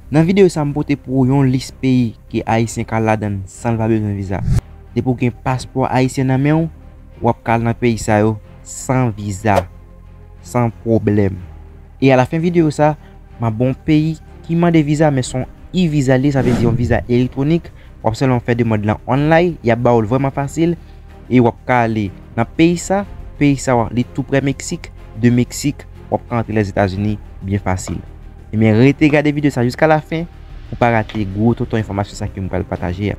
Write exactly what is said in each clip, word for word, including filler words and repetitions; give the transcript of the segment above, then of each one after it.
Nan videyo sa, m pote pou ou yon lis peyi ke Ayisyen ka al ladan l san l pa bezwen viza. Depi w gen paspò ayisyen nan men w, w ap ka al nan peyi sa yo san viza, san pwoblèm. E alafen videyo sa, m ap ba w yon peyi ki mande viza, men se yon e-viza li ye, sa vle di yon viza elektwonik. W ap sèlman fè demann lan online, y ap ba w l vrèman fasil, e w ap ka ale nan peyi sa. Peyi sa, li tou prè Meksik. De Meksik, w ap ka antre Lèzetazini byen fasil. Ebyen, rete gade videyo sa jiska lafen pou w pa rate gwo tonton enfòmasyon sa ke m pral pataje a.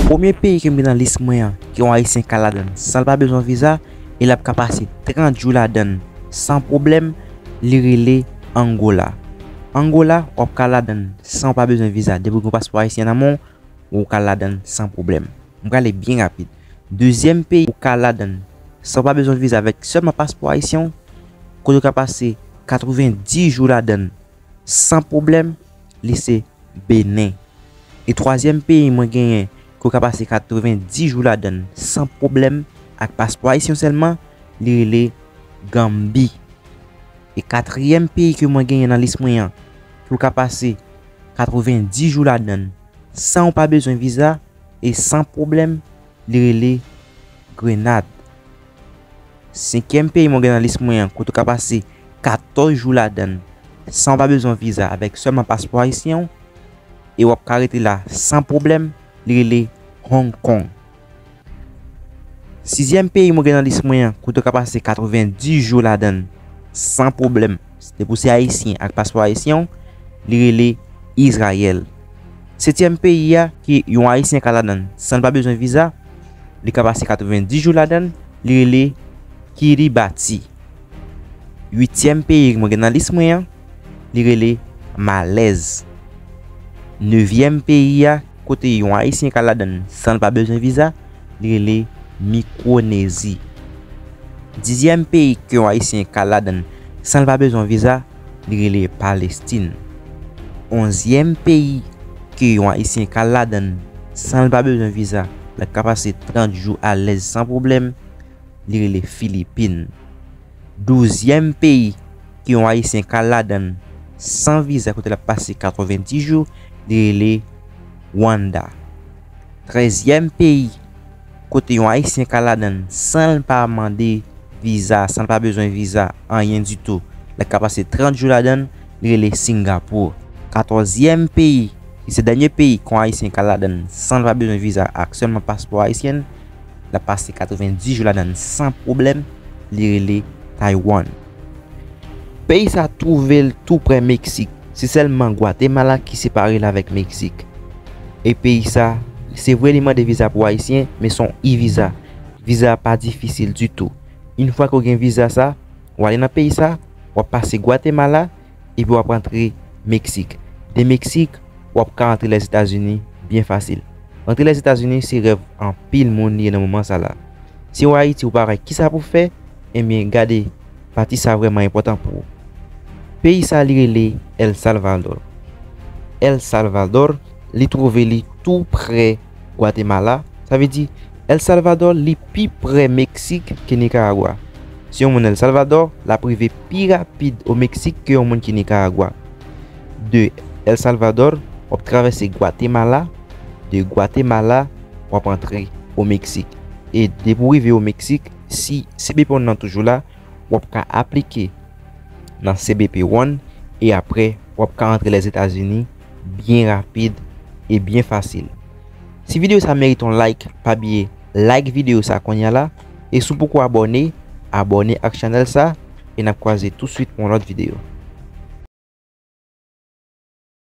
Premye peyi ke m gen nan lis mwen an, ke yon Ayisyen ka al ladan l san l pa bezwen viza, e l ap ka pase trant jou ladan l san pwoblèm, li rele Angola. Angola, w ap ka al ladan l san w pa bezwen viza. Depi w gen paspò ayisyen nan men w, ou ka al ladan l san pwoblèm. M prale byen rapid. Dezyèm peyi ou ka al ladan l san w pa bezwen viza avèk sèlman paspò ayisyen w, kote w ka pase katrevenndis jou ladan l san pwoblèm, li se Benen. E twazyèm peyi mwen genyen ke w ka pase katrevenndis jou ladan l san pwoblèm ak paspò ayisyen w sèlman, li rele Ganbi. E katriyèm peyi ke mwen genyen nan lis mwen an, ke w ka pase katrevenndis jou ladan l san w pa bezwen viza e san pwoblèm, li rele Grenad. Senkyèm peyi mwen gen nan lis mwen an, kote w ka pase katòz jou ladan l san w pa bezwen viza avèk sèlman paspò ayisyen w, e w ap ka rete la san pwoblèm, li rele Hong Kong. Sizyèm peyi mwen gen nan lis mwen an, kote w ka pase katrevenndis jou ladan l san pwoblèm, depi w se ayisyen ak paspò ayisyen w, li rele Izrayèl. Setyèm peyi a, ke yon ayisyen ka al ladan l san l pa bezwen viza, li ka pase katrevenndis jou ladan l, li rele Kiribati. Uityèm peyi mwen gen nan lis mwen an, li rele Malèz. Nevyèm peyi a, kote yon ayisyen ka al ladan l san l pa bezwen viza, li rele Mikwonezi. Dizyèm peyi ke yon ayisyen ka al ladan l san l pa bezwen viza, li rele Palestin. Onzyèm peyi ke yon ayisyen ka al ladan l san l pa bezwen viza, l ap ka pase trant jou alèz san pwoblèm, li rele Filipin. Douzyèm peyi ke yon ayisyen ka al ladan l san viza, kote l ap pase katrevenndis jou, li rele Rwanda. Trèzyèm peyi kote yon ayisyen ka al ladan l san l pa mande viza, san l pa bezwen viza, anyen ditou, l ap ka pase trant jou ladan l, li rele Singapou. Katòzyèm peyi, ki se dènye peyi ke yon ayisyen ka al ladan l san l pa bezwen viza ak sèlman paspò ayisyen, l ap pase katrevenndis jou ladan l san pwoblèm, li rele Taiwan. Peyi sa twouve l tou prè Meksik. Se sèlman Gwatemala ki separe l avèk Meksik. E peyi sa, se vre li mande viza pou ayisyen, men se yon e-viza. Viza a pa difisil ditou. Yon fwa ke w gen viza sa, w ale nan peyi sa, w ap pase Gwatemala, epi w ap rantre Meksik. De Meksik, w ap ka rantre Lèzetazini byen fasil. Rantre Lèzetazini se rèv anpil moun li ye nan moman sa la. Si w Ayiti ou pa wè kisa pou fè, ebyen gade pati sa vrèman enpòtan pou ou. Peyi sa li rele El Salvador. El Salvador, li twouve li tou prè Gwatemala. Sa vle di, El Salvador li pi prè Meksik ke Nikaragwa. Si yon moun El Salvador, l ap rive pi rapid o Meksik ke yon moun ki Nikaragwa. De El Salvador, w ap travèse Gwatemala. De Gwatemala, w ap antre o Meksik. E depi w rive o Meksik, si C B P One nan toujou la, w ap ka aplike nan C B P One e apre w ap ka antre Lèzetazini byen rapid e byen fasil. Si videyo sa merite yon like, pa bliye like videyo sa kounye a la. E si w poko abòne, abòne ak chanèl sa e n ap kwaze tousuit pou yon lòt videyo.